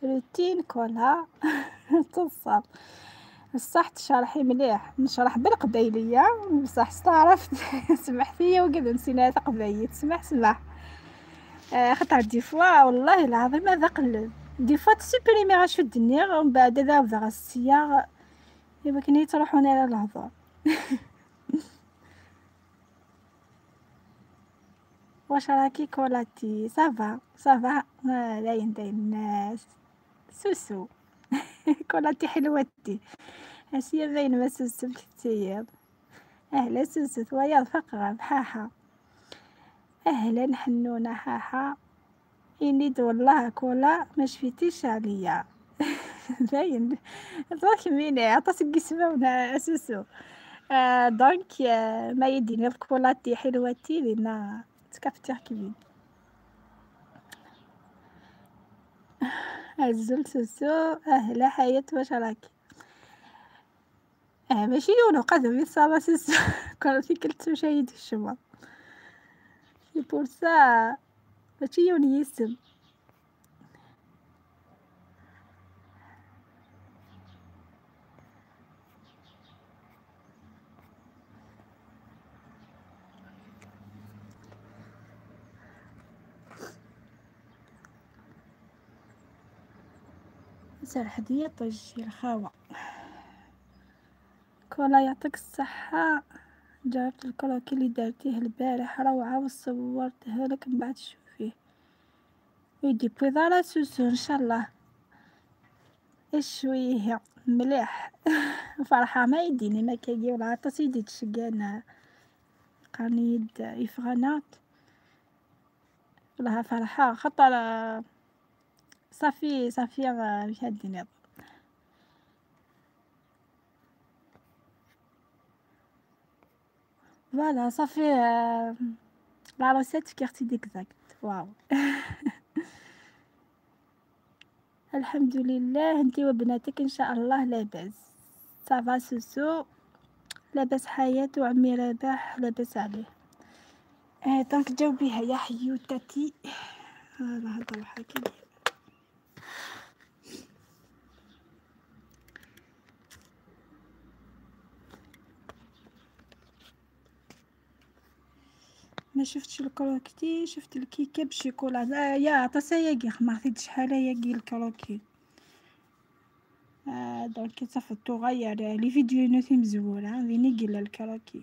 روتين كلها تصل بصح تشرحي مليح نشرح بالقبايليه بصح استعرفت سمح فيا وقد نسينا قبايل سمح سمح. خاطر des fois والله العظيم هذا قلب des fois تسوبريمي غاش في الدنيا ومن بعد هذا بدا السياغ ايوا كني تروحون على الهضور. واش راكي كولاتي ça va ça va لا يندي الناس سوسو كولاتي حلوتي هاشي باين ما سوسو كتير. اهلا سوسو ثويا فقرة بحاحة. اهلا حنونة حاحة إني والله كولا ما شفيتيش عليا باين دونك ميني عطاتك قسمة سوسو. دونك ما يديني كولاتي حلوتي لأن تكفتي كبير. أزول سوسو أهلا حياة واش راكي؟ ماشي يونو قادم صافا سوسو كون في كلت مشاهد الشما سي بور سا ماشي يوني يسم. سرحدية طج الخاوة كولا يعطيك الصحة. جربت الكروكي اللي درتيه البارح روعة وصورته لك من بعد تشوفيه ويدي بيضارة سوسو ان شاء الله شويه مليح فرحة ما يديني ما كاين ولا عطاس يدي تشقانا قاني يد يفغنات والله فرحة خطر صافي صافي مش الدنيا. voilà صافي la recette فكرتي d'exact واو الحمد لله. انتي وبناتك ان شاء الله لاباس؟ ça va سوسو لاباس حياة وعمي رباح لاباس عليه. donc جاوبيها يا حيوتاتي. هذا هذا الحكي ما شفتش الكروكي، شفت الكيكه بالشيكولا. يا عطاسا ياكي ما عرفتش شحال ياكي الكروكي. donc صافي غير les vidéos نوتي مزوره وين يقل الكروكي.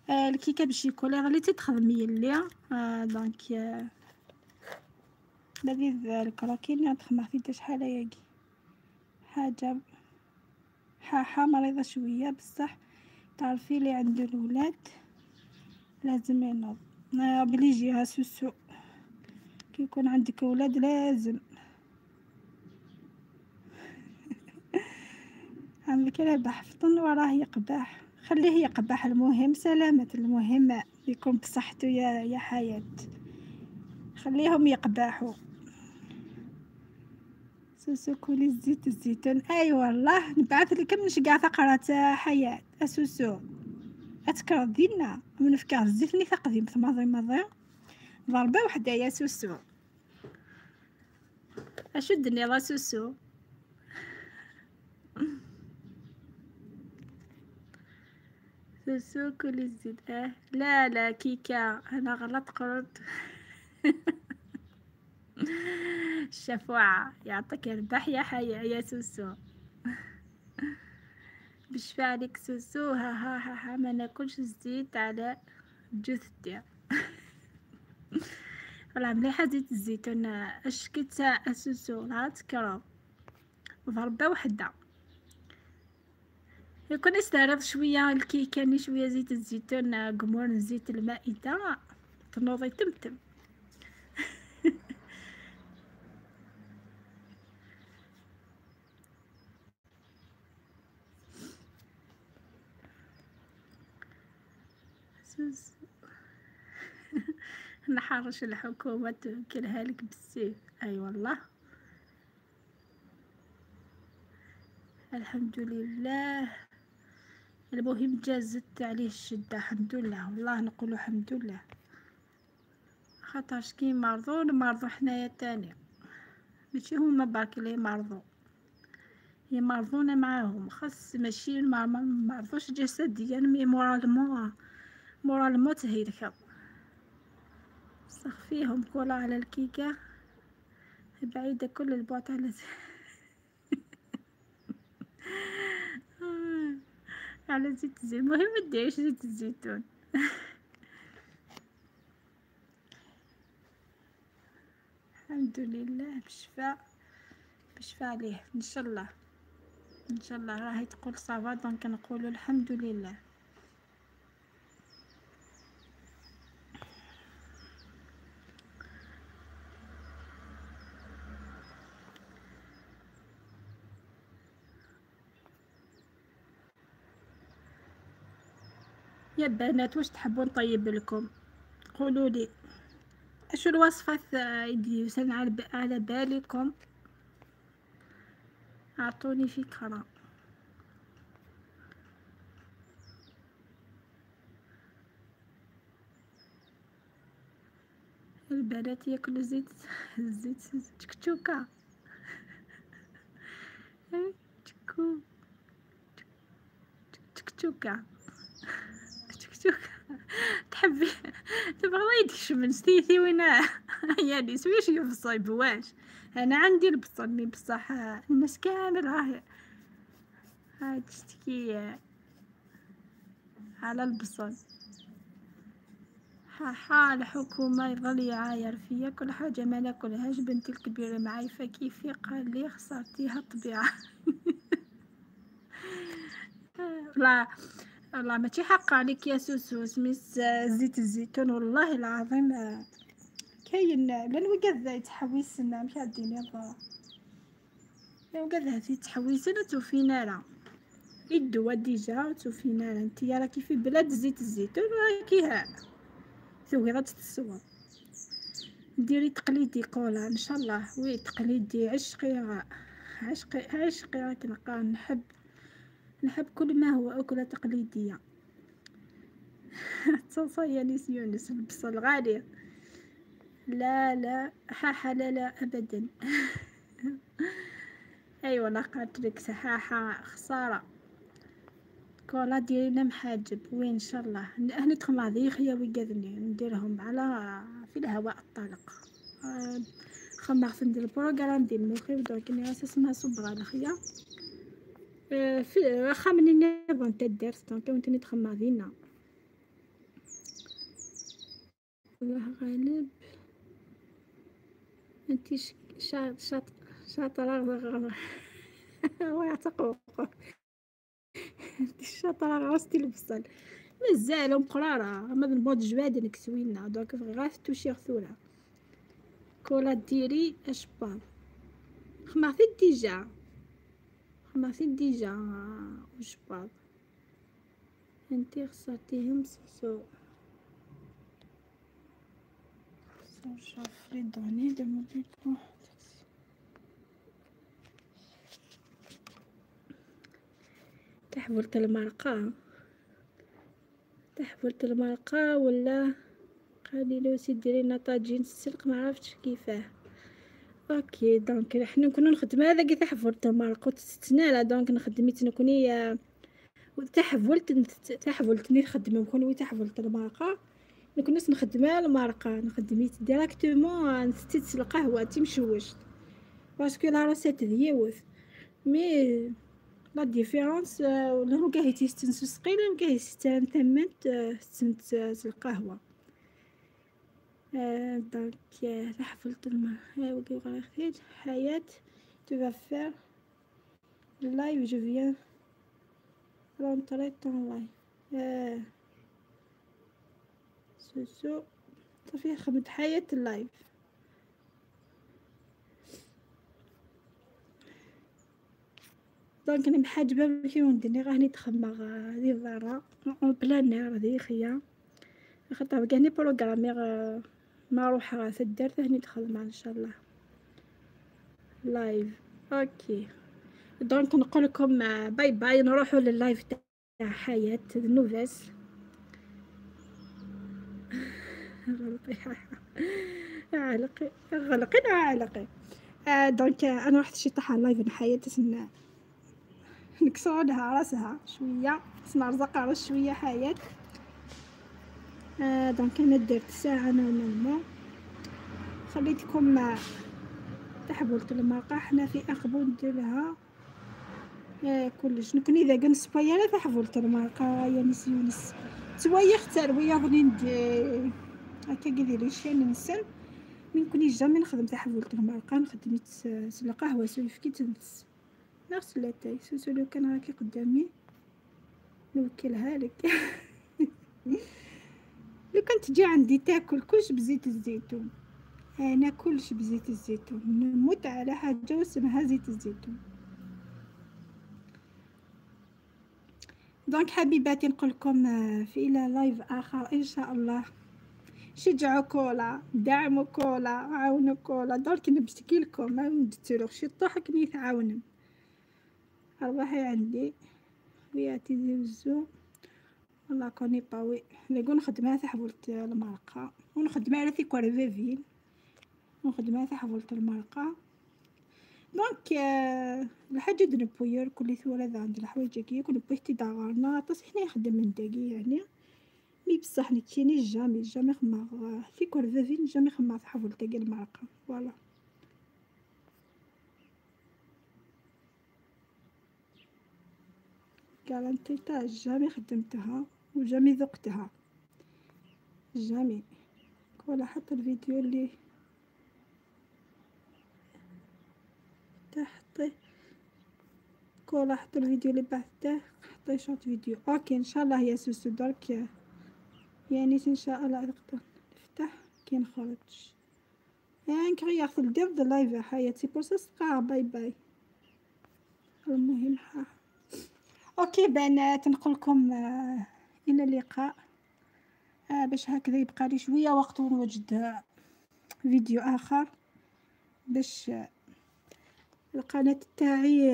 الكيكه بالشيكولا غادي تتخدمي ليا. donc لذيذ الكروكي اللي ما عرفتش شحال ياكي. حاجة حاحة مريضة شوية بصح تعرفي لي عنده الولاد لازم ينوض بلي سوسو. كي يكون عندك ولاد لازم عمك رابح فطن وراه يقبح، خليه يقبح، المهم سلامة، المهم يكون بصحته يا حياة، خليهم يقبحوا. سوسو كولي الزيت الزيتون، اي والله نبعث لك من كاع ثقرات حياة اسوسو اتكر دينا من فكار الزيت اللي تقديم ماضي ماضي ضربه وحده يا سوسو. اشدني يا سوسو. سوسو كولي الزيت. لا لا كيكا انا غلط قررت. الشفوعة يعطيك الربح يا حيا يا سوسو. بالشفا عليك سوسو. ها ها ها ها ما ناكلش الزيت على جثتي. والله مليحة زيت الزيتون. اشكيت سوسو نهار تكرر ضربة وحدة. يكون استعرض شوية الكيكاني شوية زيت الزيتون قمور زيت المائدة تنوضي تمتم. نحرش الحكومة تاكلها لك بالسيف. اي والله الحمد لله. المهم جازت عليه الشدة الحمد لله، والله نقولوا الحمد لله. خاطرش كي مرضو نمرضو حنايا تاني، ماشي هما برك اللي مرضو، يمرضونا معاهم. خاص ماشي ما مرضوش جسديا mais moralement، moralement تهيلك. سخفيهم كولا على الكيكة بعيدة كل البعد على على زيت الزيتون، المهم ما ديريش زيت الزيتون. الحمد لله بالشفاء، بالشفاء عليه ان شاء الله. ان شاء الله راهي تقول ça va، donc نقولوا الحمد لله. يا بنات واش تحبوا نطيب لكم؟ قولوا لي اشو الوصفة اللي على بالكم، اعطوني فكرة. البنات ياكلوا زيت زيت تشكتشوكه تشكو تشكتشوكه تشكتشوكه تحبي تبغى يديك من ستيتي وين يعني سويش يفصل بواش. انا عندي البصل مي بصح الناس كامل راهي هاي تشتكي على البصل. حا الحكومة يظل يعاير فيا كل حاجة ما ناكلهاش. بنتي الكبيرة معايفة كيفي قال لي خسرتيها الطبيعة. لا والله ماشي حق عليك يا سوسوس، ميس زيت الزيتون والله العظيم كاين لان وقذا يتحويسنا مش عندي يضا وقذا تحويسنا توفينا لا الدوا déjà توفينا لا. انتيا راكي في بلاد زيت الزيتون راكي ها ثوي غتتصور ديري تقليدي كولا ان شاء الله. oui تقليدي عشقي عشقي عشقي، راك نلقى نحب كل ما هو أكلة تقليدية. تصايا نيس يونس البصل غالي. لا لا حاحة لا لا أبدا. أيوا لا قالت لك سحاحة خسارة. كولا ديرينا محاجب وين إن شاء الله. هني تخمع ذي خيا ويقادني نديرهم على في الهواء الطلق. خمع ندير البروغرام ديال مخي ودرك ني اسمها صبغة الخيا في واخا مني نبغى تدير دونك وانت تخمع دينا. الله غالب انت شاط شاطرة ويعتقوا انت شاطرة غرستي البصل مازال مقراره اما نبغى جواد نكسوينا دونك غير توشي غثوله كولا ديري اشبال خمعتي déjà خمعتي déjà وشبال انتي خسرتيهم سوسو. شوف les données de mobile. تحولت المرقة، تحولت المرقة ولا قالي لو سي ديري لنا طاجين السلق ما عرفتش كيفاه. OK donc حنا نكونو نخدم هذا كي تحولت المرقة وتستنى donc نخدميت نكوني تحولت تحولت نخدم نكون تحولت المرقة نكون نخدمها المرقة نخدميت directement نستيت القهوة تيمشوشت parce que la recette ديوث mais la différence ولا كاع تيستنسقي ولا كاع تمنت ستنت القهوة. donc تحفلت المرقة حياة tu vas faire live je viens rentrer ton live. سوسو صافي خدمت حياة ال live. donc انا محاجبه كي وندني راه نتخمر هذه الضره en plein air هذه خيا خاطر كاني programmé ما روح راه الدار هني تخدم ان شاء الله live. OK donc نقول لكم bye bye، نروحوا لل live تاع حياة النوفاس. غلقي علقي غلقي علقي. donc انا رحت شي طاحه live حياة نكسروا لها راسها شوية نرزق راس شوية حياة. donc انا درت ساعة normalement خليتكم تحولت المرقه. حنا في اخبو ندير لها كلش نكون إذا كان سبايا لا تحفلت المرقة يا نس يونس توايا اختار ويا غادي ندي هكا كي لي شين نسل من كوني jamais نخدم تحفلت المرقة نخدم القهوة سويف كي تنس نغسل لاتاي سوسو لو كان راكي قدامي نوكلها لك. لو كان تجي عندي تاكل كلش بزيت الزيتون، انا كلش بزيت الزيتون، نموت على حاجة واسمها زيت الزيتون. donc حبيباتي نقول لكم في الى live اخر ان شاء الله. شجعوا كولا، دعموا كولا، عاونوا كولا. درك نبتكي لكم ما ندتلو شي طاحك نيتعاونن. ارواحي عندي وياتي زوزو والله كوني باوي نقول نخدمها تحولت المرقة ونخدمها على ثيكوار فيفين ونخدمها تحولت المرقة. donc الحاجة دنبوير كل ثورة ذا عند الحوايج كي كل بويتي داغرنا تصحني يخدم من داكي يعني mais بصح نكيني jamais jamais خما ثيكوار فيفين jamais خما تحولت المرقة. voilà كالانتيتا jamais خدمتها و jamais ذقتها jamais. ولا حتى الفيديو اللي تحطي كولا حتى الفيديو اللي بعثته حطي short vidéo. OK ان شاء الله يا سوسو درك يعني ان شاء الله نقدر نفتح كي نخرج يعني ياخذ الدير live حياتي pour ça bye bye. المهم ها OK بنات نقول لكم الى اللقاء باش هكذا يبقى لي شوية وقت ونوجد فيديو اخر باش القناة تاعي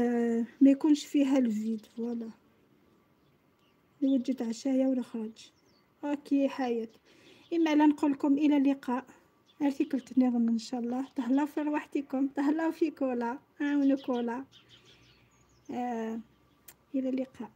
ما يكونش فيها ال vide. voilà نوجد عشايا ونخرج. OK حياة اما لا نقول لكم الى اللقاء ارتيكل النظام ان شاء الله. تهلاو في رواحتكم، تهلاو في كولا، عاونوا كولا. الى اللقاء.